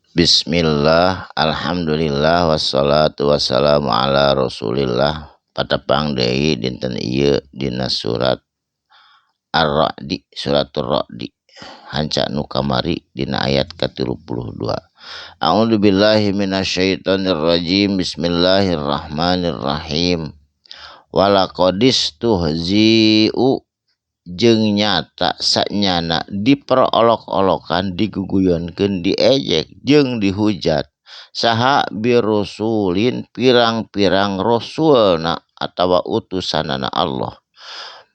Bismillah, alhamdulillah, wassalatu wassalamu ala rasulillah. Patepang deui dinten ieu dina surat Ar-Ra'di, suratul Ra'di hanca nu kamari dina ayat ka-32. A'udzu billahi minasyaitonir rajim. Bismillahirrahmanirrahim. Walaqadis tuhzi'u jeung nyata sanyana diperolok-olokan, diguguyonkeun, diejek jeung dihujat saha birusulin pirang-pirang rasulna atawa utusanana Allah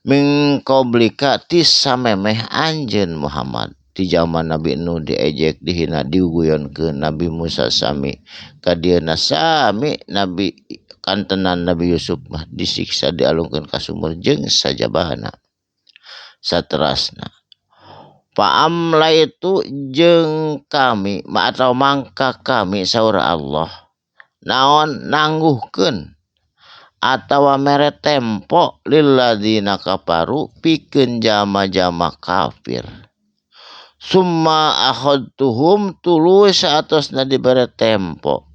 min qablika ti samemeh anjeun Muhammad. Di zaman Nabi Nuh diejek, dihina, diguguyonkeun, Nabi Musa sami ka dieuna sami, Nabi kantenan Nabi Yusuf mah disiksa dialungkeun ka sumur jeung sajabahana saterasna. Fa'amla itu jeung kami atau mangka kami saur Allah naon nangguhkeun atawa mere tempo lilladzina kafaru pikeun jama-jama kafir. Summa akhadtuhum tuluy saatosna dibere tempo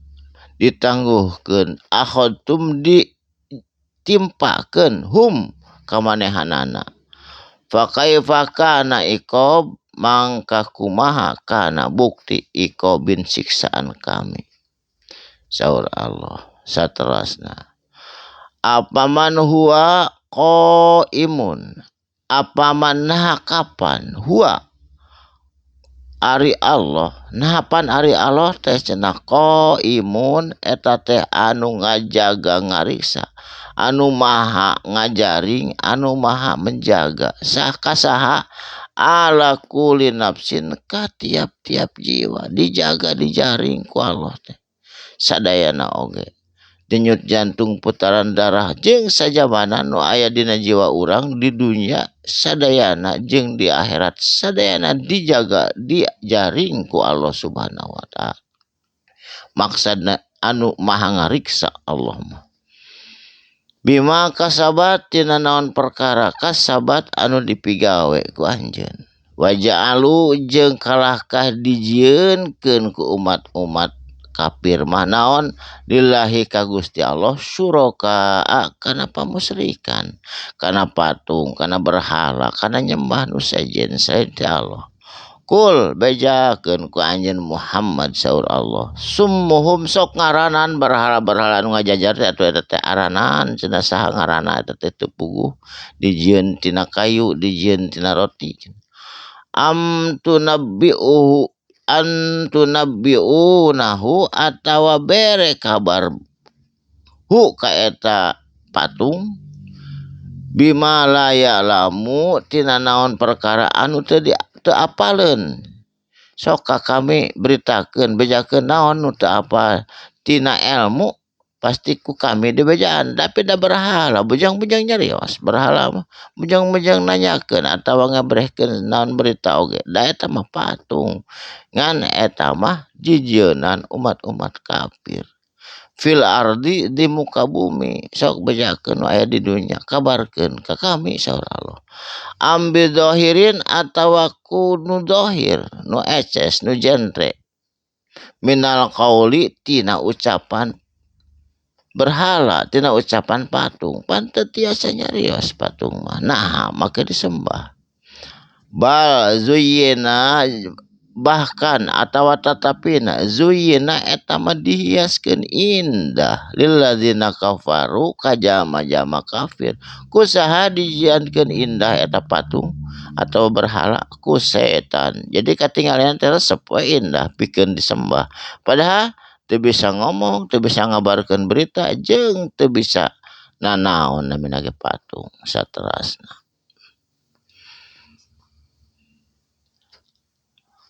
ditangguhkeun, akhadtum ditimpakeun hum kamanehanana. Fa kaifa kana iqab mangka kumaha kana bukti iqabin siksaan kami saur Allah saterasna. Apaman huwa qaimun, apaman naha kapan huwa ari Allah, nahapan ari Allah teh cenah qaimun eta teh anu ngajaga ngariksa, anu maha ngajaring, anu maha menjaga sakasaha ala kulli nafsin ka tiap-tiap jiwa dijaga dijaring ku Allah teh sadayana oge. Denyut jantung, putaran darah jeung sajabana nu aya dina jiwa urang di dunya sadayana jeung di akhirat sadayana dijaga dijaring ku Allah Subhanahu wa taala. Maksudna anu maha ngariksa Allah mah. Bima kasabat tina naon perkara kasabat anu dipigawe ku anjeun. Waja'alu jeung kalahkah dijieunkeun ku umat-umat kafir mah naon lillahi ka Gusti Allah syuraka kana pamusrikan, kana patung, kana berhala, kana nyembah nu sejen sae Allah. Kul bejakeun ku anjeun Muhammad saur Allah, summuhum sok ngaranan berhala-berhala nu ngajajar teh atuh eta teh aranan cenah saha ngaranna eta teh teu puguh dijieun tina kayu, dijieun tina roti. Am tunabbi'uhu antunabbi'unahu atawa bere kabar hu ka eta patung bima la ya'lamu tina naon perkara anu teu teu apaleun. Sok ka kami beritakeun bejakeun naon nu teu apal tina ilmu pasti ku kami dibejaan, tapi da berhala bujang-bujang nyarios berhala mah bujang-bujang nanyakeun atawa ngabrehkeun naon berita oge da eta mah patung ngan eta mah jijieunnan umat-umat kafir. Fil ardi di muka bumi sok bejakeun aya di dunya kabarkeun ka kami saur Allah. Ambi zahirin atawa ku nu zahir nu eces nu jentre minal qauli tina ucapan berhala tina ucapan patung pan teu tiasa nyarios patung mah naha make disembah. Bal zuyyina bahkan atawa tatapina zuyyina eta mah dihiaskeun indah lilladzina kafaru ka jama-jama kafir. Ku saha dijiankeun indah eta patung atau berhala? Ku setan. Jadi katinggalian teh resep we indah pikeun disembah, padahal teu bisa ngomong, teu bisa ngabarkeun berita jeung teu bisa nanaon namina ge patung saterasna.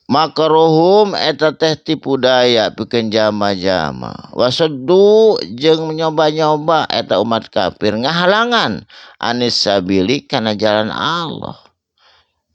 Makruhum eta teh tipu daya pikeun jama-jama. Wasaddu jeung nyoba-nyoba eta umat kafir ngahalangan anis sabili kana jalan Allah.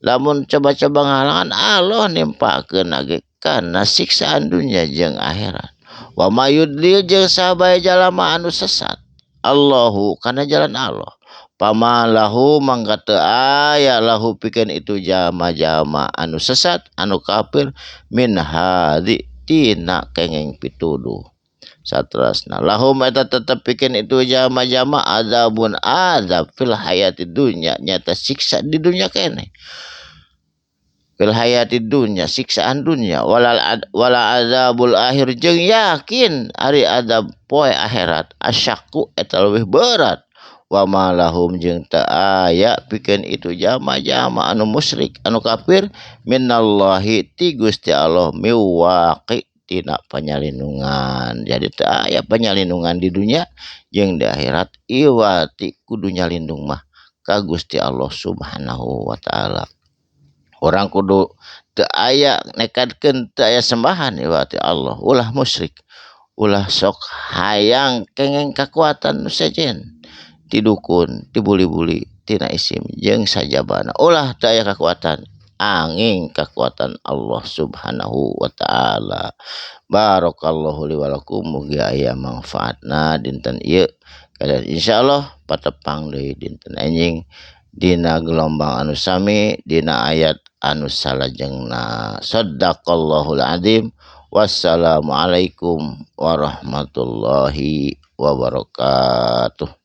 Lamun coba-coba ngahalangan Allah nimpakeun ge kana siksaan dunya jeung akhirat. Wa mayudlil jeung sahabae jalama anu sesat Allahu kana jalan Allah. Pamalahu mangka teu aya lahu pikeun itu jama-jama anu sesat anu kafir min hadi tina kengeng pituduh. Satrasna lahum eta tetep pikeun itu jama-jama azabun azab fil hayati dunya nyata siksa di dunya keneh. Fil hayati dunya siksaan dunya wala azabul akhir jeung yakin ari azab poe akhirat asyaku eta leuwih berat. Wa ma lahum jeung teu aya pikeun itu jama-jama anu musyrik anu kafir minallahi ti Gusti Allah miwaqi tina panyalindungan. Jadi teu aya panyalindungan di dunya jeung di akhirat iwati kudu nyalindung mah ka Gusti Allah Subhanahu wa taala. Orang kudu teu aya nekadkeun teu aya sembahan iwati Allah, ulah musyrik, ulah sok hayang kengeng kakuatan nu sejen ti dukun, ti buli-buli, tina isim jeung sajabana. Ulah teu aya kakuatan angin kakuatan Allah Subhanahu wa taala. Barakallahu li wa lakum, mugi aya manfaatna dinten ieu. Kadan insyaallah patepang deui dinten enjing dina gelombang anu sami dina ayat anu salajengna. Sadaqallahul azim. Wassalamualaikum warahmatullahi wabarakatuh.